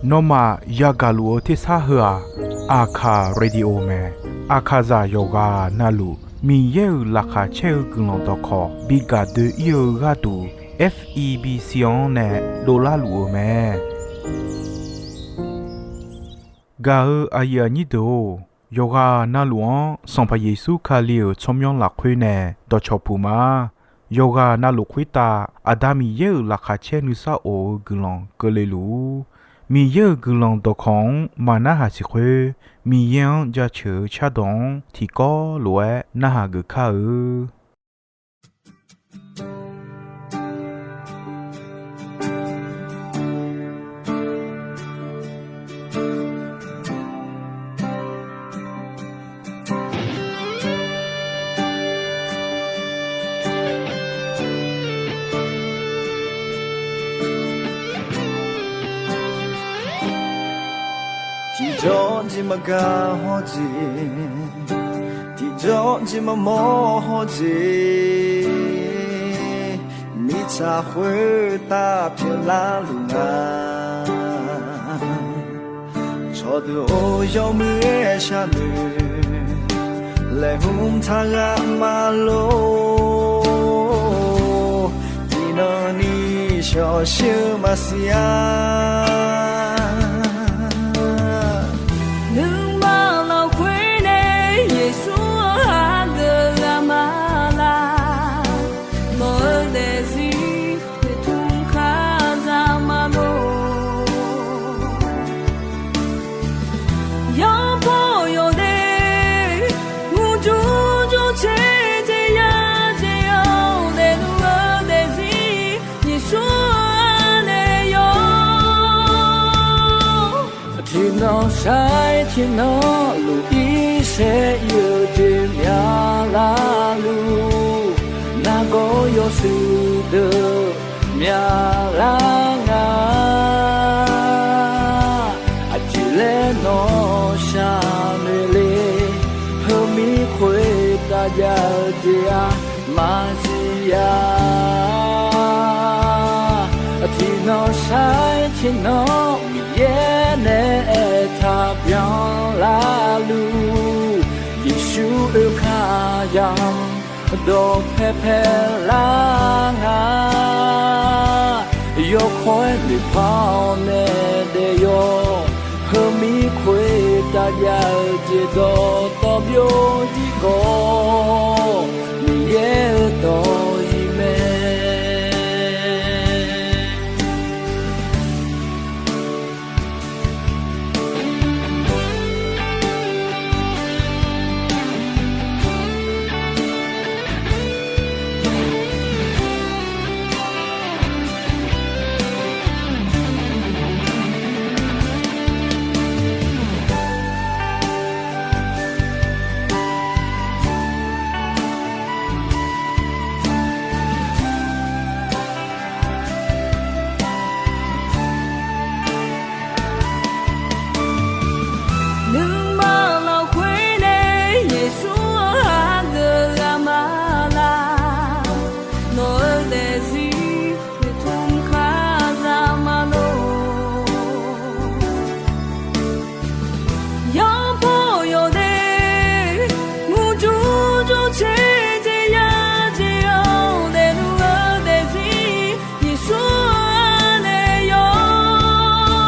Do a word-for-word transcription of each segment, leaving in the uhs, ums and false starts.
Nawmaf yagaq luf-eu tersar heu-aq, Aqkaq Radio mae. Aqkaqzaq yawqghaq navluf Miqyaer-euq laqkhaq caer-eu guiqlanq dawqkawq bi gaq doe-ir-eu gharduq, F E B C-anr nae dovlar luf-eu mae. Gaq-eu aqyuif aqnyir deuq-or, yawqghaq navluf-anr Sanqpaq Yeqsur Kali-euq tsawrmyanr lafkhoer nae dawqcawq puq ma. Yawqghaq navluf khoertav Aqda Miqyaer-euq laqkhaq caer nuisar of-eu guiqlanq keuvle luf-ur. Miqyaer-euq guiqlanq dawqkawq-anr maqnarhaq siq khoer, Miqyaer-anr jaceuq-eu cardawq-anr tiqkawv lof-aer narhaq geuf kar-eu. Tiqjawr jeq maqgaq hawr jeq, tiqjawr jeq maqmawr hawr jeq, mirtsaq khoertav pyeuflar luf nga. Cawqdeuq-or, yawmuiq-aer sharnoeq laeqhmq taq ghaq maqlor. Tiqnan ni shawqshir-eu maqsiq-a. Nuima lafkhoer nae Yeqsur-anr hageuf ghaq ma laq. Nawq-eu daefzir noeqtmq kar za ma lor. Yawbaw yawdaef murjur jur caer jeq ya jeq-anr daefluf-eu daefzir Yeqsur-anr nae yawr. Tiqnan sar-aer tiqnan luf-ir saer ir-eu jeq myaq larluf, nargawr yawshuif deuq myaq lar nga. Aqjeq laer nawq shaqnoeq le, heumir khoertav jav-eu jeq-aq maqsiq-a. Tiqnan sar-aer tiqnan Miqyaer nae aertaq byan larluf, Yeqsur oekar yamq dawqpae pae lar nga. Yawkawr-aer noeqpar-awr nae daef yawr, heumir khoertav jav-eu jeq dawqtawv byovjir khawf, Miqyaer-euq dawq-iq mae. Nuima lafkhoer nae Yeqsur-anr hageuf ghaq ma laq. Nawq-eu daefzir noeqtmq kar za ma lor. Yawbaw yawdaef murjur jur caer jeq ya jeq-anr daefluf-eu daefzir Yeqsur-anr nae yawr.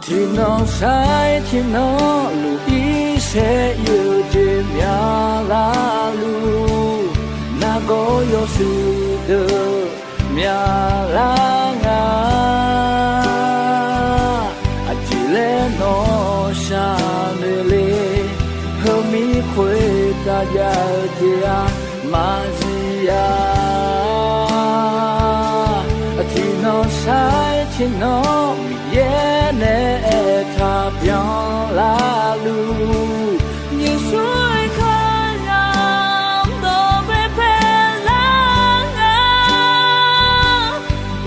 Tiqnan sar-aer tiqnan luf-ir saer ir-eu jeq myaq larluf, nargawr yawshuif deuq myaq lar nga. Aqjeq laer nawq shaqnoeq le, heumir khoertav jav-eu jeq-aq maqsiq-a. Tiqnan sar-aer tiqnan Miqyaer nae aertaq byan larluf, Yeqsur-euq kar yamq dawqpae pae lar nga.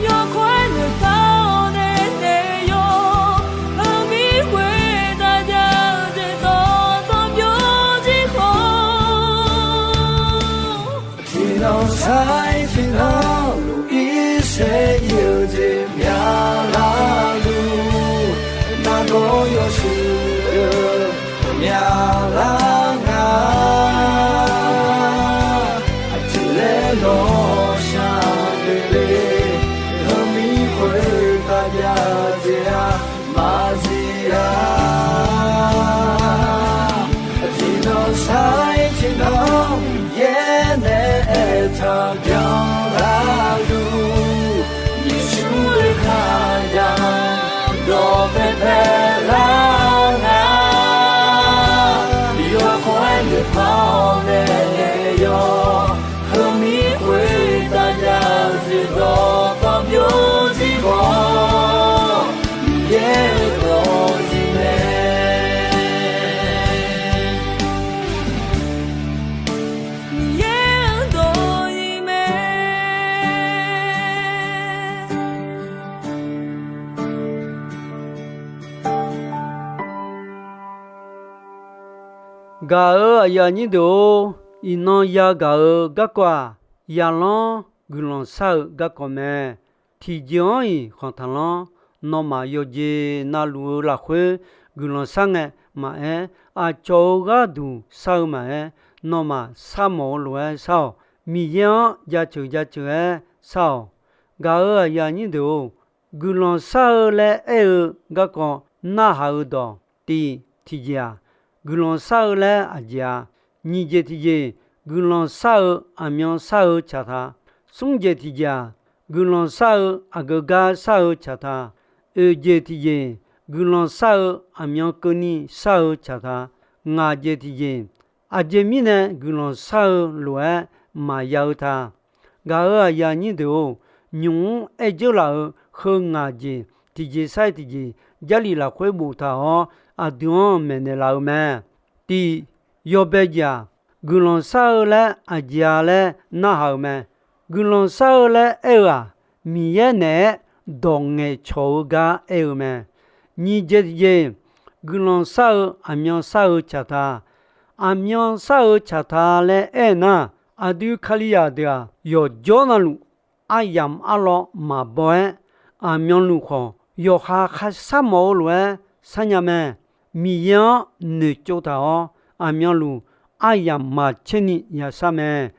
Yawkawr-aer noeqpar-awr nae daef yawr, heumir khoertav jav-eu jeq dawqtawv byovjir khawf, tiqnan sar-aer tiqnan luf-ir saer ir-eu Jeq myaqlar luf, nargawr yawshuif deuq myaqlar nga. Aqjeq laer nawr shaqdoeq le, heumir khoertav jav jeq-aq maqzif-a. Tiqnan sar-ir tiqnan yaer nae aertaq byanlar luf, Yeqsur-euq kar yaq dawqpae paelar nga. Yawkhav-aer noeqpar-awr nae naeq yawq, heumir khoertav jav-eu jeq dawqtawvluf byovzir khawf, Miqyaer-euq dawqzif mae. Miqyaer-euq dawqzif mae. Gaq-euq aqyuif aqnyir deuq-or, iqnan yagaq-eu garkawv-aq, yaqlanr guiqlanq shar-eu garkawv mae. Tiqjeq-anr-iq khanq taqlanr. Nawmaf yawqjeq navluf-eu lafkhoer guiqlanq shar ngae maqaer, aqcawq-euq gharduq shar-eu maqaer, nawmaf sharmawf-eu lof-aer shar-awq. Miqyaer-anr jaceuq jaceuq-aer shar-awq. Gaq-euq aqyuif aqnyir deuq-or, guiqlanq shar-eu laer aer-eu garkawv narhaq-eu dawq, tiq tiqjeq-aq, guiqlanq shar-eu laer aqjeq-a. Nyiq jeq tiqjeq, guiqlanq shar-eu aqmyan shar-eu caq ta. Smr jeq tiqjeq-aq, guiqlanq shar-eu aqgeu gar shar-eu caq ta. Oeq jeq tiqjeq, guiqlanq shar-eu aqmyan keuvni shar-eu caq ta. Ngaq jeq tiqjeq, aqjeq mirnae guiqlanq shar-eu lof-aer maqya-eu ta. Gaq-euq aqyuif aqnyir deuq-or, nymq-mr aerdzeur laf-euq heu ngaq jeq tiqjeq sar-ir tiqjeq Jarlif lafkhoer boftaq-awr, aqdui-anr maeqnaeq laf-eu mae. Tiq, yawbae jeq-aq, guiqlanq shar-eu laer aqjeq-a laer narhaq-euq mae. Guiqlanq shar-eu laer aer-eu-aq, Miqyaer naeq-aer dawq ngaeqcawq-eu gar aer-eu mae. Nyiq jeq tiqjeq, guiqlanq shar-eu aqmyan shar-eu caq ta. Aqmyan shar-eu caq ta laer aer nar, aqdui Kalizaq deuq-aq, yawqjawr navluf aryamq arlawr maqbaw-aer, aqmyanluf khawf yawqha kharshar mawf-eu lof-aer sharnya mae. Miqyaer-anr noeqtsov taq-awr, aqmyanluf aryamq maqcaer ni yashar mae.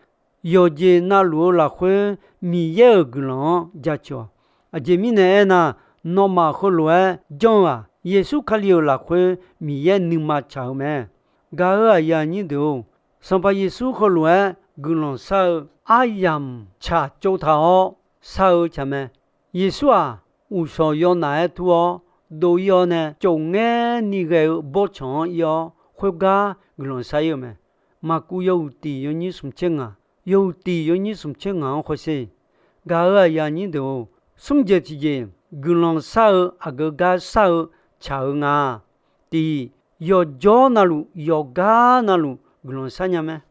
Yawqjeq navluf-eu lafkhoer Miqyaer-euq guiqlanq-anr jaceuq-awq. Aqjeq mirnae aernar, nawmaf heulof-aer janr-eu-aq, Yeqsur Kali-euq lafkhoer Miqyaer nuima tsaq-eu mae. Gaq-euq aqyuif aqnyir deuq-or, Sanqpaq Yeqsur heulof-aer guiqlanq shar-eu aryamq tsaqtsov taq-awr shar-eu tsaq mae. Yeqsur-aq, uqshawq yawnaf-aer tur-awr dov-ir-awr nae, tsofngaer ni ghae-eu bawrtsanq-anr ir-awr, khoergar guiqlanq shar-ir-eu mae. Maqkuv yawhuiq tiq yawnyir smq tser ngaq, yawhuiq tiq yawnyir smq tser ngaq-anr hawsher. Gaq-euq aqyuif aqnyir deuq-or, smr jeq tiqjeq, guiqlanq shar-eu aqgeu gar shar-eu tsaq-eu nga. Tiq, yawqjawr navluf yawqgar navluf guiqlanq sharnya mae.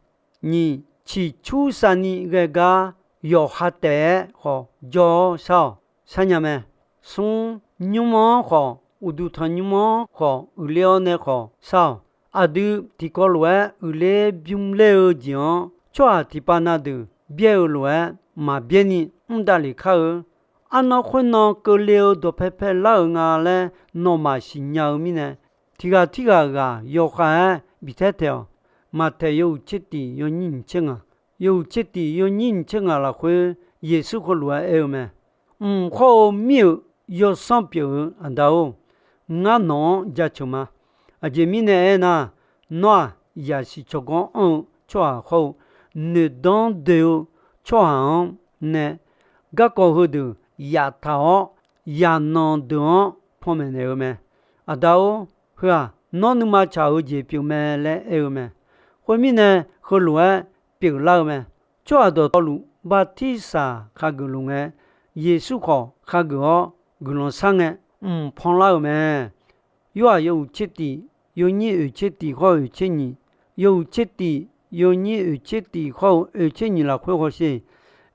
Nyiq, ciqcursav ni ghae gar yawqha taef-aer khawf jawr-awr shar-awq, sharnya mae. Smr, nymr-anr khawf, uqduq tanqnymr-anr khawf uiqler-awr nae khawf shar-awq. Aqdui tiqkawv lof-aer uiqler bymr ler-eu jeq-anr tsawrhaq tiqpav na deuq byaer-eu lof-aer maqbyaer ni mr davlef kar-eu. Arnan khoernan keuvle-eu dawqpae paelar-euq nga laer nawmaf siqnya-eu mirnae, tiqghaq tirghaq ghaq yawkhav-aer biftaer taeq-awq. Maqtaeq yawhuiq tser tiq yawnyir nyiq tser ngaq, yawhuiq tser tiq yawnyir nyiq tser ngaq lafkhoer Yeqsur heulof-aer aer-eu mae. Mq khawr-eu mir-euq yawsanr pyeuf-eu Aqda-or, ngar nawq-anr jaceuq ma. Aqjeq mirnae aernar, nawr-aq, yaqsiq tsawrganr anr-eu tsawrhaq hawr-eu noeqdanr doe-eu tsawrhaq-anr nae garkawv heudeuq yaftaq-awr, yaqnanq deuq-anr panmaeq naeq-eu mae. Aqda-or, heu-aq, nawr nuima tsaq-eu jeq pyeuf mae laer aer-eu mae. Khoermirnae, heulof-aer pyeuflar-eu mae. Tsawrhaq dawqtawvluf bartirsaq khageuf luf ngae, Yeqsur khawf khageuf-awr guiqlanq shar ngae, mq panlar-euq mae. Yorhaq yawhuiq tser tiq yawnyir oeq tser tiq hawr-eu oeq tser nyiq, yawhuiq tser tiq yawnyir oeq tser tiq hawr-eu oeq tser nyiq lafkhoer hawsher.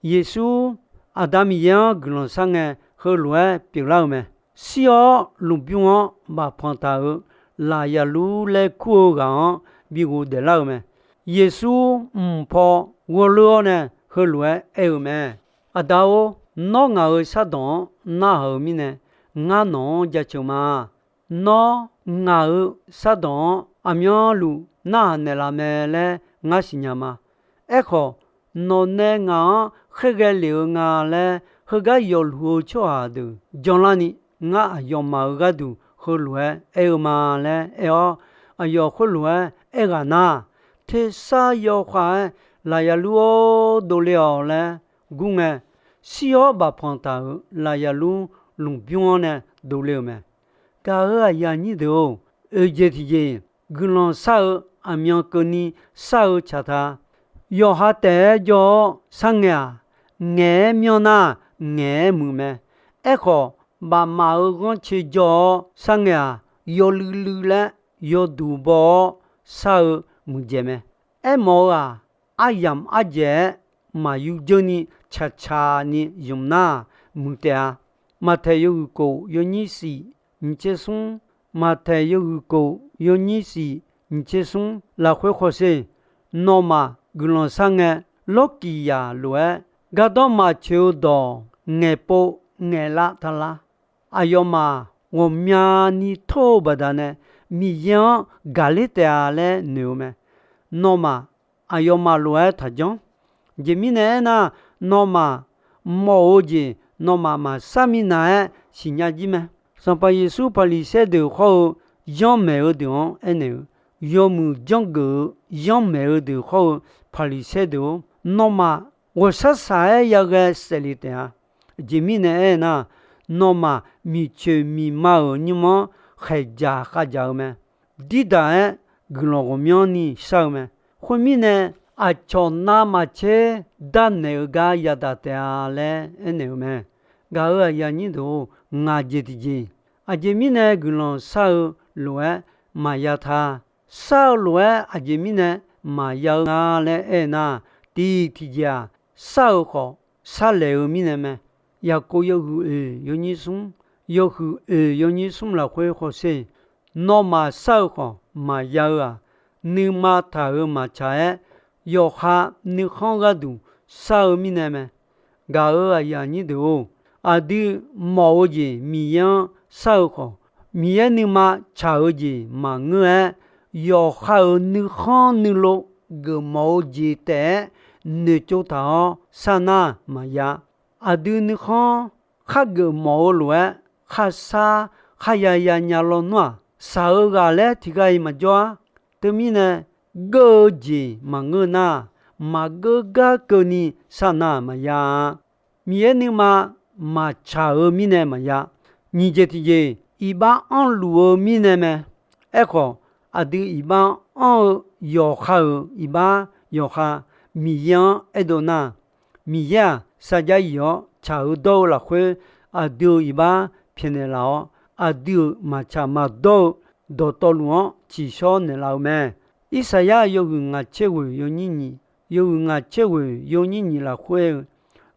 Yeqsur Aqda Miqyaer-anr guiqlanq shar ngae, heulof-aer pyeuflar-euq mae. Shir-awr lmqbymr-anr bafpanq taq-euq Laqyaqlur laer kur-eu ghaq-anr bi ghofdaef lar-euq mae. Yeqsur mq paw ghawrleur-awr nae heulof-aer aer-eu mae. Aqda-or, Nawr ngaq-euq shardawq-anr narhaq-euq mirnae, ngar nawq-anr jaceuq ma. Nawr ngaq-euq shardawq-anr aqmyanluf narhaq naeqlaf mae laer ngar siqnya ma. Aerkhawf, nawqnae ngaq-anr khaerghae lef-eu nga laer heugar yawfluf-eu tsawrhaq deuq janlarni, ngar aqyawfmaf-euq gharduq heulof-aer aer-eu ma laer aer-awr, aqyawf khoerlof-aer aerghaq nar, tersar yawkhav-aer, Lafyalur-or, dovle-awq laer gurngae, shir-awr bafpanq taq-euq Lafyalur lmqbymr-anr nae dovle-euq mae. Gaq-euq aqyuif aqnyir deuq-or, oeqjeq tiqjeq guiqlanq shar-eu aqmyan keuvni shar-eu tsaq ta. Yawqha taef-aer jawr-awr sharngae-aq, ngaeq-aer myanr nar, ngaeq-aer muiq mae. Aerkhawf, bafmaf-euq ghanrcae jawr-awr sharngae-aq, yawluiv luiv laer yawduq baw-awr shar-eu muiqdzaeq mae. Aermawf-eu-aq, aryamq ardzaeq-aer maqyur dzeur ni caqcaq ni ymq nar-aq, muiq taef-a. Maqtaeq yawhuiq kof yawnyir shif nyiq tser smr, Maqtaeq yawhuiq kof yawnyir shif nyiq tser smr lafkhoer hawsher, nawmaf guiqlanq sharngae, lawrkiq yaq lof-aer gardanr maqtsoeq-eu dawq ngaeqpov ngaeqlav tala. Aqyawfmaf ghawqmyani tor-eu baqdanae Miqyaer-anr gaqler taef-a laer noeq-eu mae. Nawmaf aqyawfmaf lof-aer taqjanr. Aqjeq mirnae aernar, nawmaf mawf-eu jeq nawmaf maqshar minav-aer siqnya jir mae. Sanqpaq Yeqsur Paqliqsaer deuq hawr-eu zanrmaeq-eu deuq-anr aernaeq-eu, yawmuiq janrgeuf-eu zanrmaeq-eu deuq hawr-eu Paqliqsaer deuq-or, nawmaf ghawqshaq shaq-aer yaghae saefle taef-a. Aqjeq mirnae aernar, nawmaf miqcoeq miqma-euq nymr-anr khaeqdzaq khavdzaq-eu mae. Dirdaq-aer guiqlanq ghawqmyanrni shar-eu mae. Khoermirnae, aqcawq navmaqtser darnaeq-eu gar yadaq taef-a laer aernaeq-eu mae. Gaq-euq aqyuif aqnyir deuq-or, ngaq jeq tiqjeq, aqjeq mirnae guiqlanq shar-eu lof-aer maqya ta. Shar-eu lof-aer aqjeq mirnae maqya-eu nga laer aernar, tiq tiqjeq-aq, shar-eu khawf sharlaeq-eu mirnae mae. Yaqkov yawhuiq oeq yawnyir smr, yawhuiq oeq yawnyir smr lafkhoer hawsher, nawmaf shar-eu khawf maqya-eu-aq, nuima taq-euq maqtsaq-aer, yawqha nuikhanr gharduq shar-eu mirnae mae. Gaq-euq aqyuif aqnyir deuq-or, aqdui mawf-eu jeq Miqyaer-anr shar-eu khawf, Miqyaer nuima tsaq-eu jeq maqngeur-aer, yawqha-euq nuikhanr nuilov geufmawf-eu jeq taef-aer noeqtsov taq-awr shar nar maqya. Aqdui nuikhanr khargeuf mawf-eu lof-aer kharshar kharya yanya lawnmr-aq, shaq-eu ghaq laer tiqghaq-iq maqjawr-ar. Teumirnae, geur-eu jeq maqngeur nar, maqgeur gar keuvni shar nar maqya-a. Miqyaer nuima maqtsaq-eu mirnae maqya. Nyiq jeq tiqjeq, iqbax anrluf-eu mirnae mae. Aerkhawf, aqdui iqbax anr-eu yawqha-euq iqbax yawqha Miqyaer-anr aerdov nar, Miqyaer-aq, sarjax yif-awr tsaq-eu dawr-eu lafkhoer, aqdui-euq iqbax pyaeqnaeq laf-awr, aqdui-euq maqtsaq maqdawr-eu dawqtawvluf-anr tsiqshawr naeqlaf-eu mae. Irsaqyar yawhuiq ngaq tser ghoeq yawnyir nyiq, yawhuiq ngaq tser ghoeq yawnyir nyiq lafkhoer-eu,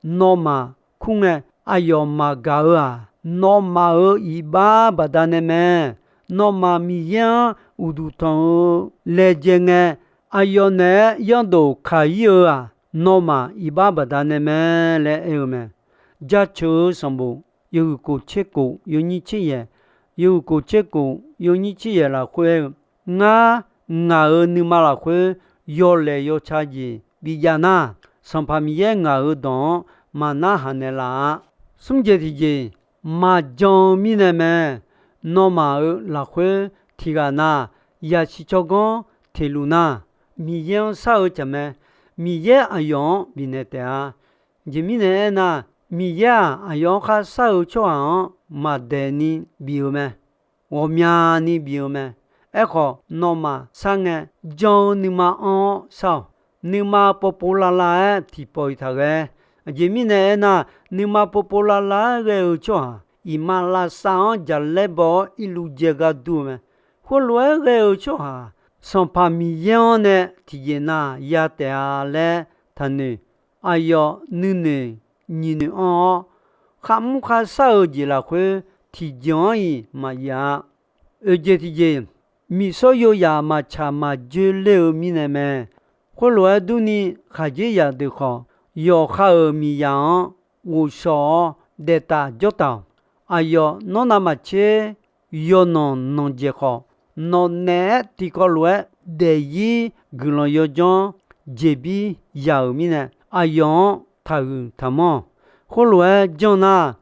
nawmaf kur ngae, aqyawf maqgaq-eu-aq, nawmaf-euq iqbax baqdanae mae. Nawmaf Miqyaer-anr uqduq tanq-eu laejae ngae, aqyawf naeq-aer yanrdawq kaq-ir-eu-aq, nawmaf iqbax baqdanae mae laer aer-eu mae. Jaceuq-eu sanqbof yawhuiq kof tser kof yawnyir tser yaeq, yawhuiq kof tser kof yawnyir tser yaeq lafkhoer-eu, ngar ngaq-euq nuima lafkhoer yawlaeq yawca jeq bijav nar, Sanqpaq Miqyaer ngaq-euq dawq-anr maqnar haqnaeq laf-a. Smr jeq tiqjeq, maqjan-eu mirnae mae. Nawmaf-euq lafkhoer tiqghaq na, yaqsiq tsawrganr teq luf nar, Miqyaer-anr shar-eu tsaq mae. Miqyaer aqyawf-anr bifnaeq taef-a. Aqjeq mirnae aernar, Miqyaer-aq, aqyawf-anr kharshar-eu tsawrhaq-anr maqdaeq ni bif-eu mae. Ghawqmyani bif-eu mae. Aerkhawf, nawmaf shar ngae, jan-eu nuima anr-awr shar-awq. Nuima povpov lavlav-aer tiqpawf-iq taq ghae. Aqjeq mirnae aernar, nuima povpov lavlav-aer ghae-eu tsawrhaq, iqmalavshav-anr jaqlaer baw-awr irluv jae gar dur-eu mae. Khoerlof-aer ghae-eu tsawrhaq, Sanqpaq Miqyaer-anr nae tiqjeq na ya taef-a laer taqnoeq. Aqyawf nuinoeq nyiq noeq anr-awr, kharmr kharshar-eu jeq lafkhoer tiqjeq-anr-iq maqyaf-a. Oeq jeq tiqjeq, miqsawr yoyaq maqtsaq maqjoe ler-eu mirnae mae. Khoerlof-aer durni, khaqdzerzaq deuq khawf, yawqha-euq miqzaq-anr ghovshaw-awr daeftaf jawrtaf-awq. Aqyawf nawr navmaqtser yawnanq nanqdzaeq khawf, nawqnaeq-aer tiqkawv lof-aer daefzir guiqlanq yawdzanr jeqbir ya-euq mirnae, aqyawf-anr taqhuiq taqmanr-awq. Khoerlof-aer janr nar,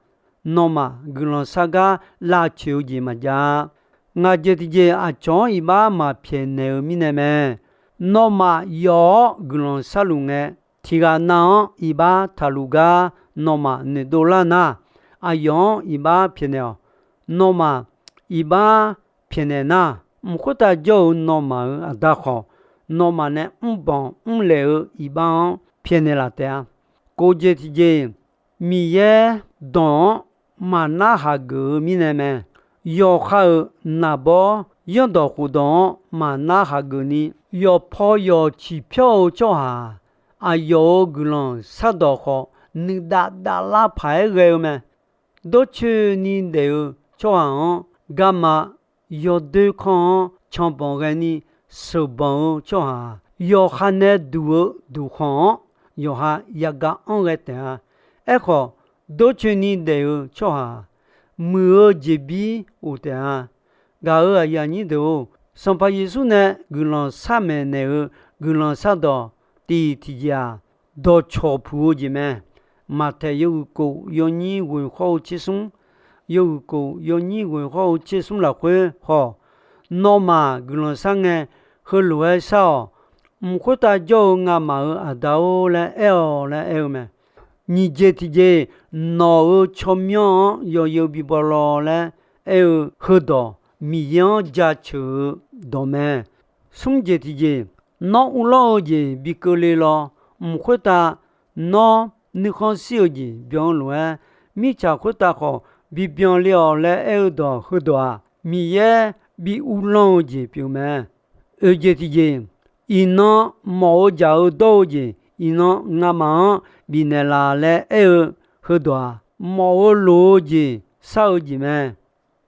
nawmaf guiqlanq shar gar lavcoeq-eu jeq maqjav-a. Ngaq jeq tiqjeq aqcawq-anr iqbax maqpyaeqnaeq-eu mirnae mae. Nawmaf yawf-awr guiqlanq sharluf ngae, tiqghaq nav-anr iqbax taqluf gar nawmaf noeqdov lar nar, aqyawf-anr iqbax pyaeqnaeq-awq. Nawmaf iqbax pyaeqnaeq nar, mq khoertav jawr-eu nawmaf-euq Aqda khawf, nawmaf nae mrbanq mrlaeq-eu iqbax-anr pyaeqnaeq laf taef-a. Kof jeq tiqjeq, Miqyaer dawq-anr maqnar hageuf-eu mirnae mae. Yawqha-euq naqbawr zanrdawq khofdawq-anr maqnar hageuf ni, yawqpaw yawq ciqpyawr-eu tsawrhaq-aq, aqyawf-euq guiqlanq shardawq khawf, nuidav davlar paq-aer ghae-eu mae. Dawrcoeni daef-eu tsawrhaq-anr garma yawdoer kanr-anr canbanq ghae ni sheuqbanq-eu tsawrhaq-aq, yawqha nae duq-eu duqkhanq-anr yawqha yagaq anr ghae taef-a. Aerkhawf, dawrcoeni daef-eu tsawrhaq-aq, muiq-eu jeqbir of taef-a. Gaq-euq aqyuif aqnyir deuq-or, Sanqpaq Yeqsur nae guiqlanq sharmaeq naeq-eu guiqlanq shardawq tiq tiqjeq-aq, dawqcawq puq-eu jeq mae. Maqtaeq yawhuiq kof yawnyir ghoeq khawr-eu tsersmr, yawhuiq kof yawnyir ghoeq khawr-eu tsersmr lafkhoer haw, nawmaf guiqlanq shar ngae, heulof-aer shar-awq. Mq khoertav jawr-eu ngamaf-euq Aqda-or laer aer-awq laer aer-eu mae. Nyiq jeq tiqjeq, nawq-euq tsawrmyanr-anr yawzeu bibaw law laer aer-eu heudawq, Miqyaer-anr jaceuq-eu dawq mae. Smr jeq tiqjeq, nawr uvlanr-eu jeq bi keuvle law. Mq khoertav nawr nuikhanr shir-eu jeq byan-eu lof-aer, mirtsaq khoertav khawf bibyan le-awq laer aer-eu dawq heudawq-aq, Miqyaer bi uvlanr-eu jeq pyeuf mae. Oeq jeq tiqjeq, iqnan mawf-eu jaq-eu dawr-eu jeq, iqnan ngamaf-anr bifnaeq laf laer aer-eu heudawq-aq, mawf-eu loq-eu jeq shar-eu jeq mae.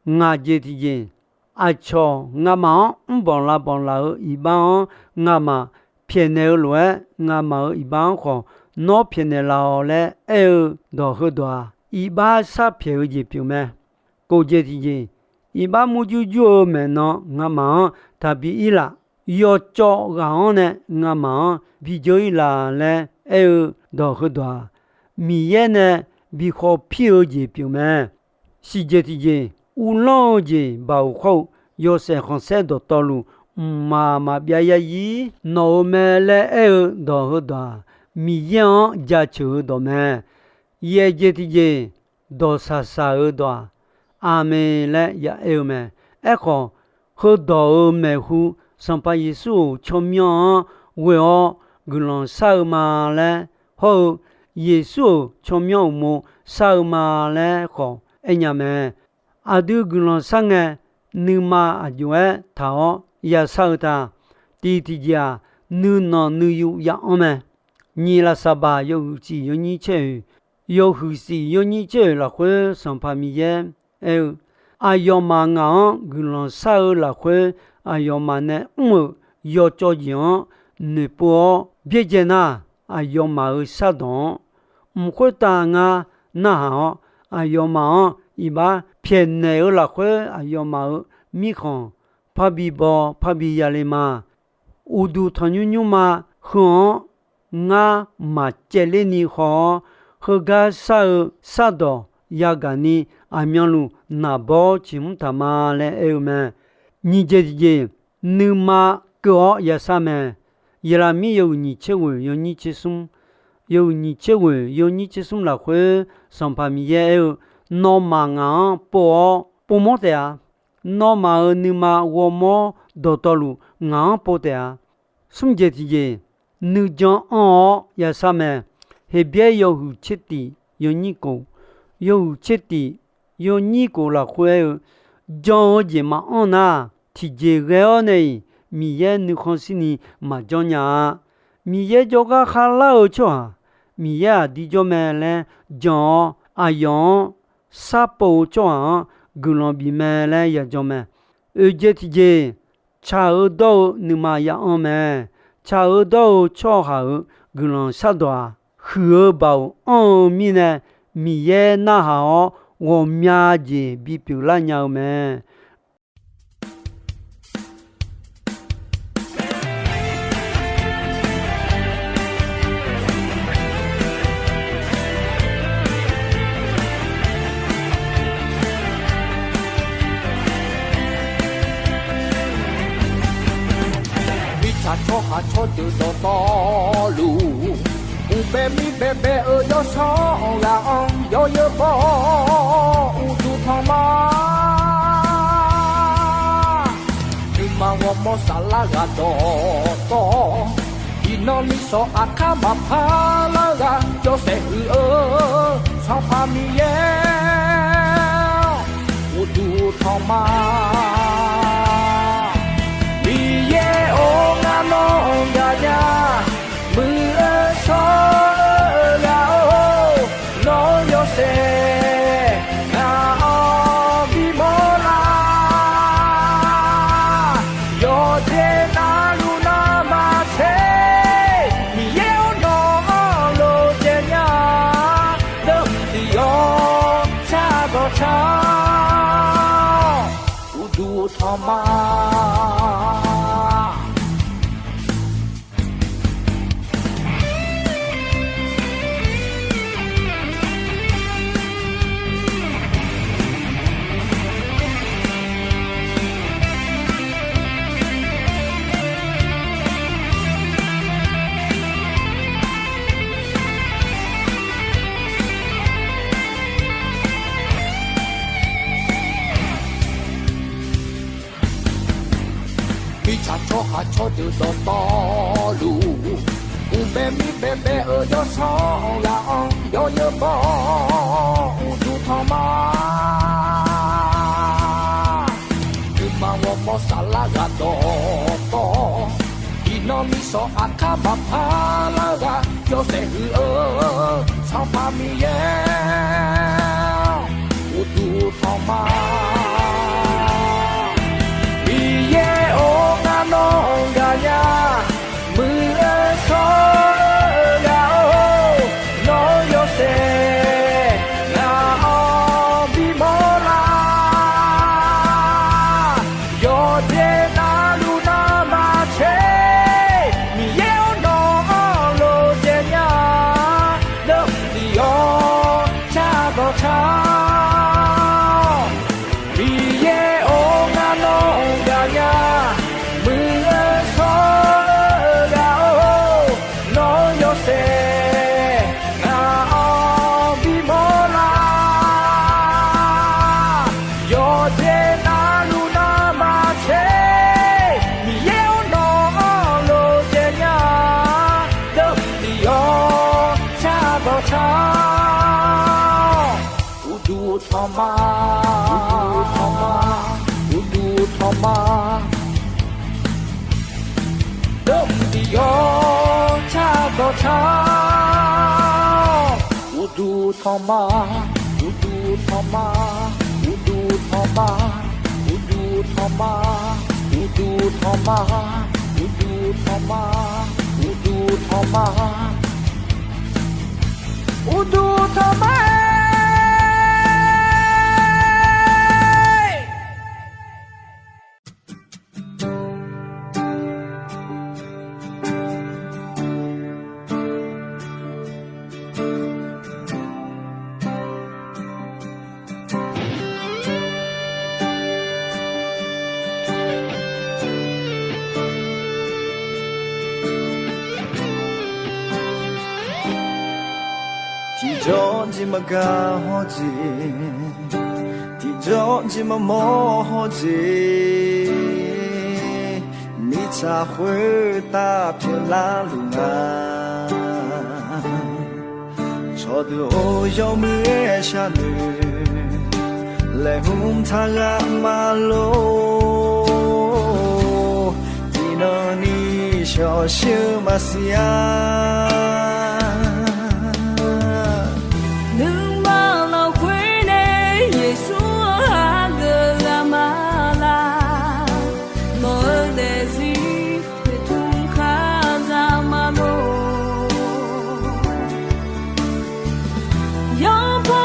Ngaq jeq tiqjeq, aqcawq ngamaf-anr mrbanq lavbanq laf-euq iqbax-anr ngamaf pyaeqnaeq-eu lof-aer, ngamaf-euq iqbax-anr khawf nawr pyaeqnaeq laf-awq laer aer-eu dawq heudawq-aq, iqbax sharpyaeq-eu jeq pyeuf mae. Kof jeq tiqjeq, iqbax murjur jur-eu maeqnan ngamaf-anr taqbi ir laf. Yawcawv ghaq-anr nae ngamaf-anr bi dzeur ir laf laer aer-eu dawq heudawq-aq, Miqyaer nae bi khawpir-eu jeq pyeuf mae. Siqjeq tiqjeq, uvlanr-eu jeq baoq khawr-eu yawshaef khanqsaer dawqtawvluf, mqmaq maqbyav yarzir nawq-eu mae laer aer-eu dawq heudawq-aq, Miqyaer-anr jaceuq-eu dawq mae. Yaeq jeq tiqjeq, dawqshaq shaq-eu dawq-aq, Aqmeq laer ya aer-eu mae. Aerkhawf, heudawq-euq maeqhu, Sanqpaq Yeqsur-euq tsawrmyanr-anr ghoe-awr guiqlanq shar-eu ma laer hawr-eu, Yeqsur-euq tsawrmyanr uqmov shar-eu ma laer khawf aernya mae. Aqdui guiqlanq shar ngae, nuima aqjox-aer taq-awr yashar-eu ta. Tiq tiqjeq-aq, nuinanq nuiyu ya-anr mae. Nyiq lafsaqbaq yawhuiq cif yawnyir caer oeq, yawhuiq cif yawnyir caer oeq lafkhoer Sanqpaq Miqyaer aer-eu, aqyawfmaf ngaq-anr guiqlanq shar-eu lafkhoer, aqyawfmaf nae mr-euq yawcawv jeq-anr noeqpov-awr byaerdzae nar, aqyawfmaf-euq shardawq-anr mq khoertav ngar narhaq-awr, aqyawfmaf-anr iqbax pyaeqnaeq-eu lafkhoer, aqyawfmaf-euq mirkhanq parbi baw parbi yale ma. Uqduq tanqnymr nymrma heu-anr ngar maqcaevler ni haw-awr, heugar shar-eu shardawq yagaq ni aqmyanluf naqbawr ciqmr taq ma laer aer-eu mae. Nyiq jeq tiqjeq, nuima keuv-awr yashar mae. Yeqlaqmir yawhuiq nyiq tser ghoeq yawnyir tser smr, yawhuiq nyiq tser ghoeq yawnyir tser smr lafkhoer Sanqpaq Miqyaer aer-eu, nawmaf ngaq-anr pov-awr povmawr taef-a. Nawmaf-euq nuima ghawrmawr dawqtawvluf ngaq-anr pov taef-a. Smr jeq tiqjeq, nuijan anr-awr yashar mae. Heqbyaer yawhuiq tser tif yawnyir kof, yawhuiq tser tif yawnyir kof lafkhoer aer-eu, jan-eu jeq maqanr nar, tiqjeq ghae-awr nae-iq Miqyaer nuikhanr shirni maqjanr nya-a. Miqyaer jawrgar kharlar-eu tsawrhaq, Miqyaer aqdir jawr mae laer jan-awr, aqyawf-anr sharpov-eu tsawrhaq-anr guiqlanq bif mae laer yajan mae. Oeq jeq tiqjeq, tsaq-eu dawr-eu nuima ya-anr mae. Tsaq-eu dawr-eu tsawrhaq-euq guiqlanq shardawq-aq, huiq-eu baoq anr-eu mirnae, Miqyaer narhaq-awr ghawqmya jeq bipyeuf lar nya-eu mae. Mirtsaq tsawrhaq tsawrdeuq dawqtawvluf, uqbae mir baebae-eu yawsanr ghaq-anr yawzeu baw-awr uqduq tanq ma. Nuima ghawrmawr saflar ghaq dawqtawv, iqnan nisawq aqkar maqpar lar ghaq yawshaef huiq-eu Sanqpaq Miqyaer-awr, uqduq tanq ma. Miqyaer-or, ngar nawr gaqnya, muiq-eu shawr-eu ghaq-or, nawr yawshaef ngaq-anr bimawr lar. Yawqjeq navluf navmaqtser, Miqyaer-or, nawq-anr lof caev nya, deuvdiq yawq shar dawq tar-awr, uqduq tanq ma. Mirtsaq tsawrhaq tsawrdeuq dawqtawvluf, uqbae mir baebae-eu yawsanr ghaq-anr yawzeu baw-awr uqduq tanq ma. Nuima ghawrmawr saflar ghaq dawqtawv, iqnan nisawq aqkar maqpar lar ghaq yawshaef huiq-eu Sanqpaq Miqyaer-awr, uqduq tanq ma. Miqyaer-or, ngar nawr gaqnya, muiq-eu shawr-eu ghaq-or, nawr yawshaef ngaq-anr bimawr lar. Yawqjeq navluf navmaqtser, Miqyaer-or, nawq-anr lof caev nya, deuvdiq yawq shar dawq tar-awr, Miqyaer-or, ngar nawr gaqnya, muiq-eu shawr-eu ghaq-or, nawr yawshaef ngaq-anr bimawr lar. Yawqjeq navluf navmaqtser, Miqyaer-or, nawq-anr lof caev nya, deuvdiq yawq shar dawq tar-awr, uqduq tanq ma, uqduq tanq ma, uqduq tanq ma. Deuvdiq yawq shar dawq tar-awr, uqduq tanq ma, uqduq tanq ma, uqduq tanq ma, uqduq tanq ma, uqduq tanq ma, uqduq tanq ma, uqduq tanq ma, uqduq tanq ma-aer. Tiqjawr jeq maqgaq hawr jeq, tiqjawr jeq maqmawr hawr jeq, mirtsaq khoertav pyeuflar luf nga. Cawqdeuq-or, yawmuiq-aer sharnoeq, laeqhmq taq ghaq maqlor, tiqnan ni shawq shir-eu maqsiq-a. Nuima lafkhoer nae Yeqsur-anr hageuf ghaq ma laq, nawq-eu daefzir noeqtmq kar za ma lor. Yanrpawr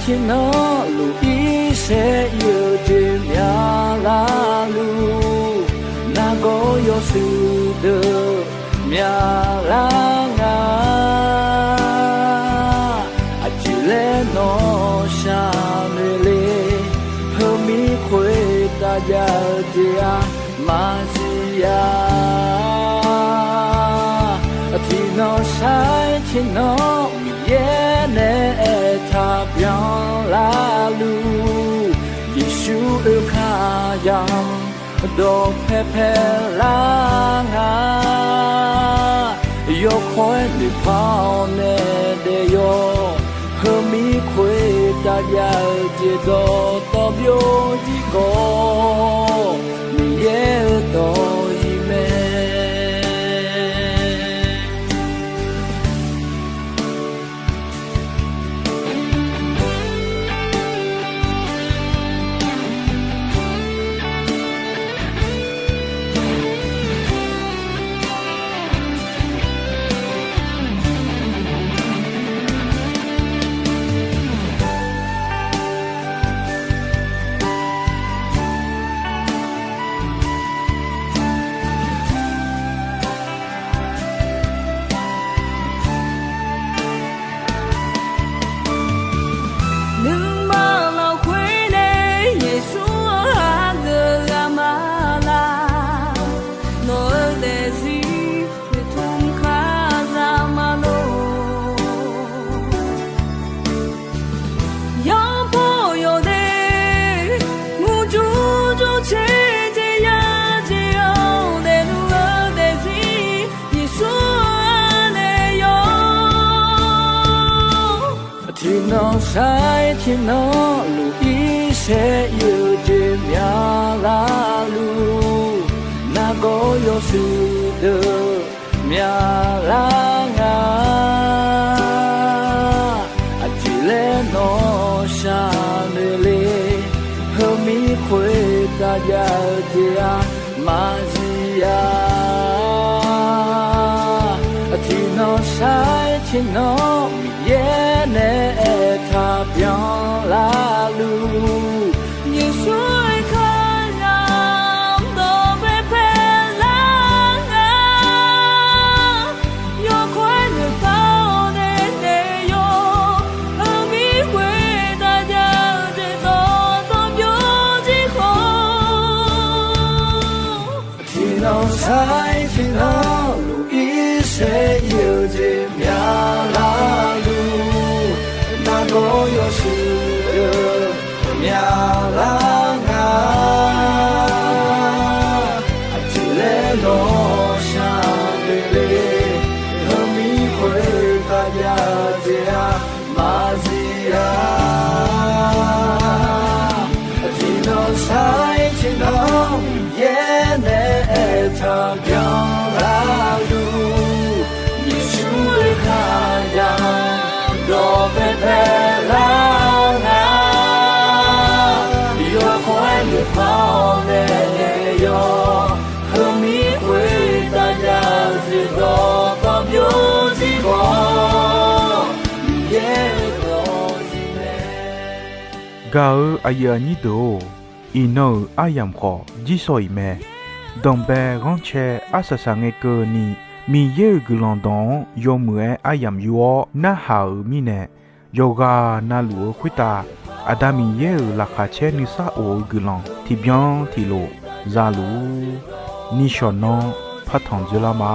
Tiqnan luf-ir saer ir-eu jeq myaqlar luf, nargawr yawshuif deuq myaqlar nga. Aqjeq laer nawq shaqnoeq le, heumir khoertav jav-eu jeq-aq maqsiq ya. Tiqnan sair tiqnan Miqyaer nae aertaq byanlar luf, Yeqsur oekar yamq dawqpae paelar nga. Yawkawr-aer noeqpar-awr nae daef yawr, heumir khoertav jav-eu jeq dawqtawv byovzir khawf, Miqyaer-euq dawq-iq mae. Nuima lafkhoer nae Yeqsur-anr hageuf ghaq ma laq. Nawq-eu daefzir noeqtmq kazaq ma lor. Yawpaw yawdaef murjur jur caer jeq ya jeq-awr daefluf-eu daefzir Yeqsur-anr nae yawr. Tiqnan sair tiqnan luf-ir saer ir-eu jeq myaqlar luf, nargawr yawshuif deuq myaqlar nga. Aqjeq laer nawq shaqnoeq le, heumir khoertav jav-eu jeq-aq maqsiq ya. Tiqnan sair tiqnan Miqyaer nae aertaq byanlar luf, Yeqsur-euq kar yamq dawqpae paelar nga. Yawkawr-aer noeqpar-awr nae daef yawr, heumir khoertav jav-eu jeq dawqtawv byovzir khawf, tiqnan sair tiqnan luf-ir saer ir-eu jeq myaqlar luf, nargawr yawshuif deuq myaqlar nga. Aqjeq laer nawq shaqnoeq le, heumir khoertav jav-eu jeq-aq maqsiq ya. Tiqnan sair tiqnan Miqyaer nae aertaq byanlar luf, Yeqsur-euq kar yamq dawqpae paelar nga. Yawkawr-aer noeqpar-awr nae daef yawr, heumir khoertav jav-eu jeq dawqtawv byovzir khawf, Miqyaer-euq dawq-iq mae. Gaq-eu aqyuif aqnyir deuq-or, iqnan-euq aryamq khawf jirsawq iq mae. Danqbae ghanrcae arsaq saqngae keuvni, Miqyaer-euq guiqlanq dawq-anr yawmuiq-aer aryamq yur-awr narhaq-euq mirnae, yawqghaq navluf-eu khoertav Aqda Miqyaer-euq laqkhaq caer nuisar of-eu guiqlanq tiqbyan tiqlof zaluf-ur. Nishawq nanr partanq dzoerlar ma.